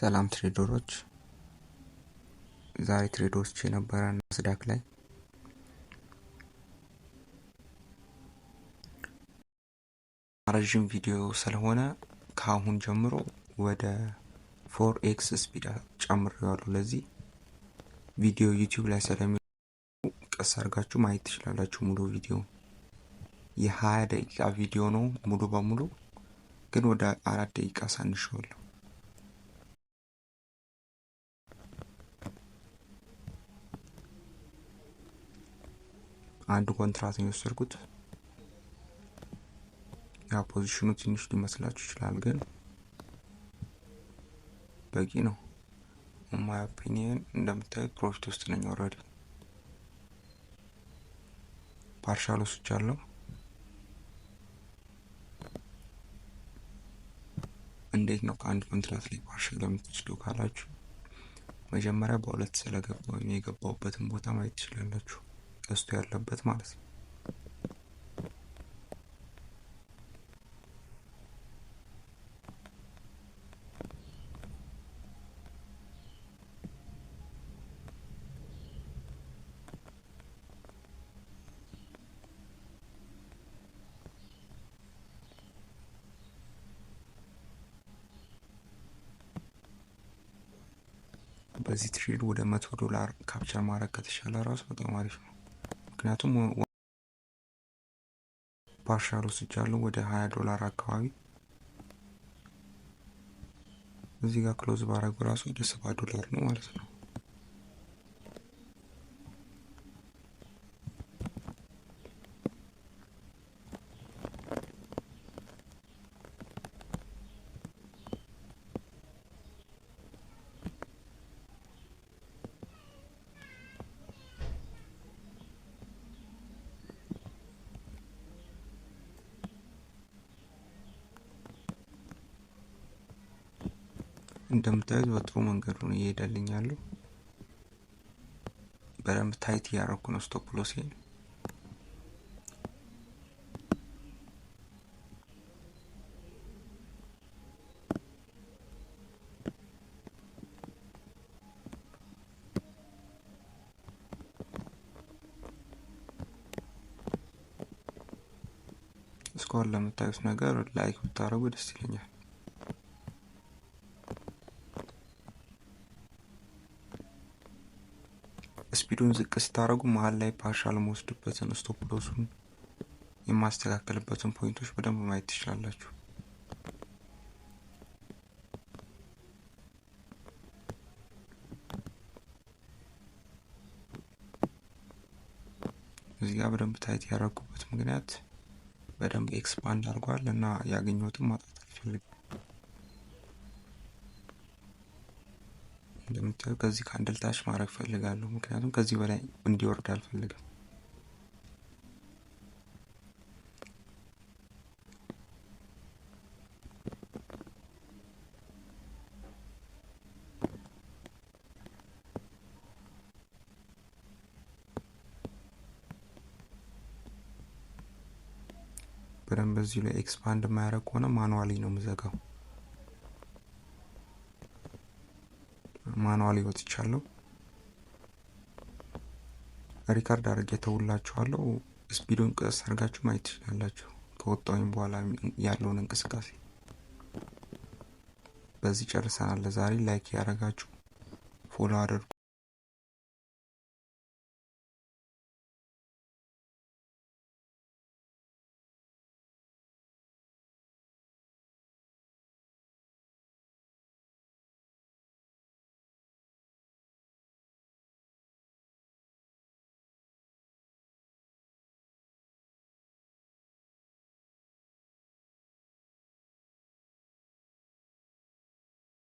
ሰላም trader ኦች፣ ዛሬ trade ወስጄ የነበረ ናስዳክ ላይ። ረዥም ቪዲዮ ስለሆነ ከአሁን ጀምሮ ወደ 4x speed ጨምሬዋለሁ። ለዚህ ቪዲዮ ዩቲዩብ ላይ ስለሚ ቀስ አድርጋችሁ ማየት ትችላላችሁ። ሙሉ ቪዲዮ የ20 ደቂቃ ቪዲዮ ነው ሙሉ በሙሉ፣ ግን ወደ 4 ደቂቃ አሳንሼዋለሁ። አንድ ኮንትራት ነው የወሰድኩት። ያ position ኑ ትንሽ ሊመስላችሁ ይችላል፣ ግን በቂ ነው። My opinion እንደምታዩት profit ውስጥ ነኝ። Already partial ወስጃለሁ። እንዴት ነው ከአንድ ኮንትራት ላይ partial የምትወስደው ካላችሁ፣ መጀመሪያ በሁለት ስለገባው የገባውበትን ቦታ ማየት ትችላላችሁ። ቀስቱ ያለበት ማለት ነው። በዚህ trade ወደ 100 ዶላር capture ማድረግ ከተቻለ ራሱ በጣም አሪፍ ነው። ምክንያቱም partial ወስጃለሁ ወደ 20 ዶላር አካባቢ። እዚህ ጋር close ባረጉ ራሱ ወደ 70 ዶላር ነው ማለት ነው። እንደምታዩት በጥሩ መንገዱ ነው እየሄደልኝ ያለው። በደንብ tight እያደረኩ ነው stop loss ኤን። እስካሁን ለምታዩት ነገር like ብታደርጉ ደስ ይለኛል። Speed ኡን ዝቅ ስታደርጉ መሀል ላይ partial መወስድበትን፣ stop loss ኡን የማስተካከልበትን point ኦች በደንብ ማየት ትችላላችሁ። እዚህ ጋር በደንብ tight ያደረኩበት ምክንያት በደንብ expand አድርጓል እና ያገኘሁትን ማጣት አልፈልግም። እንደምታዩ ከዚህ candle ታች ማድረግ ፈልጋለሁ፣ ምክንያቱም ከዚህ በላይ እንዲወርድ አልፈልግም። በደንብ በዚሁ ላይ expand የማያደርግ ከሆነ manually ነው የምዘጋው። Manually ወጥቻለሁ። Record አድርጌ ተውላችኋለሁ። Speed ኡን ቀስ አድርጋችሁ ማየት ትችላላችሁ ከወጣሁኝ በኋላ ያለውን እንቅስቃሴ። በዚህ ጨርሰናል ለዛሬ። Like ያደረጋችሁ follow አድርጉ።